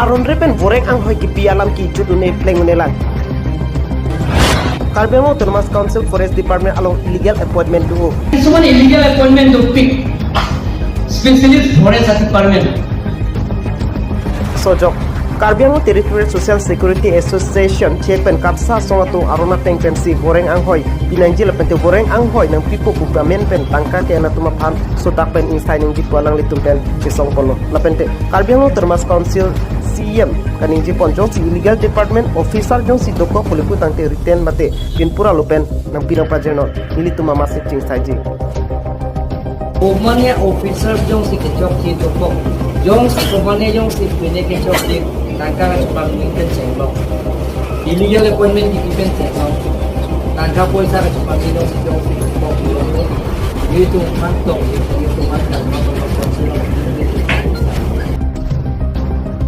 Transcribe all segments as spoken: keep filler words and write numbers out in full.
Aron re pen voreng anghoi kipi alam kejut un-e pleng un-e lang. Karbi Anglong Autonomous Council Forest Department along illegal appointment do. Soman illegal appointment dopik, specially Forest Department. Sojok, Karbi Anglong Territorial Social Security Association chek pen KATSSA asong atum aron ateng pensi voreng anghoi pinangji lapente voreng anghoi nangpipo pu amen pen tangka ke-en atum aphan sodak pen ingsai nangji pu alanglitum pen chisong ponlo. Lapente Karbi Anglong Autonomous Council C E M kaningje pon, jongsi illegal department officer jongsi dokok pulipu tangte written mate pinpura lo pen nangpi nangpajirnon, nelitum amatsi chingsaiji. Komane officer jongsi kechokche dokok, jongsi komane jongsi pine kechokche, tangka kachepame pen chenglok. Illegal appointment kipi pen chenglok. Tangka poisa kachepame jongsi jongsi dokok, nelitum aphan tong, nelitum aphan tong.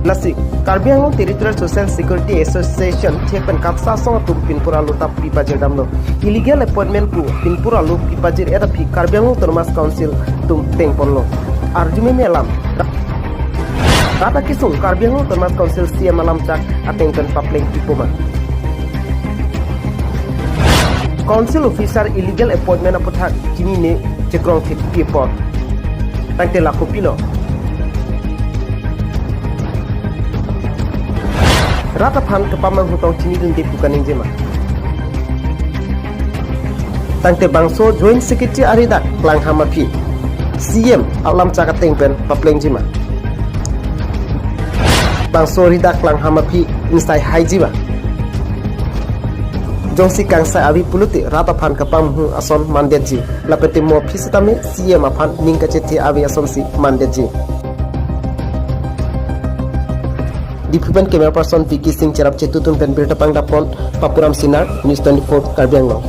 Lasi, Karbi Anglong Territorial Social Security Association chek pen KATSSA asong atum pinpura lo ta pi pajir damlo. Illegal appointment pu pinpura lo pi pajir-et aphi Karbi Anglong Autonomous Council atum teng ponlo. Arjumeme alam. Rat akesung Karbi Anglong Autonomous Council C E M alamchak ateng pen papleng pipo ma? Council officer illegal appointment aputhak chinine chekrong thekpi apot. Tangte la kopilo? Rat aphan kepamanghu tong chinidunde pu kaningje ma? Tangte bangso Joint Secretary aridak klangham aphi C E M alamchak ateng pen paplengji ma? Bangso aridak klangham aphi ingsai haiji ma? Jongsi kangsai ave pulote rat aphan kepamanghu ason mandetji. Lapente mo aphi setame C E M aphan ning kachethe ave asonsi mandetji. Diphu pen camera person Vicky Singh cherap chetutun pen birta pangdapon Papuram Sinar, News twenty-four Karbi Anglong.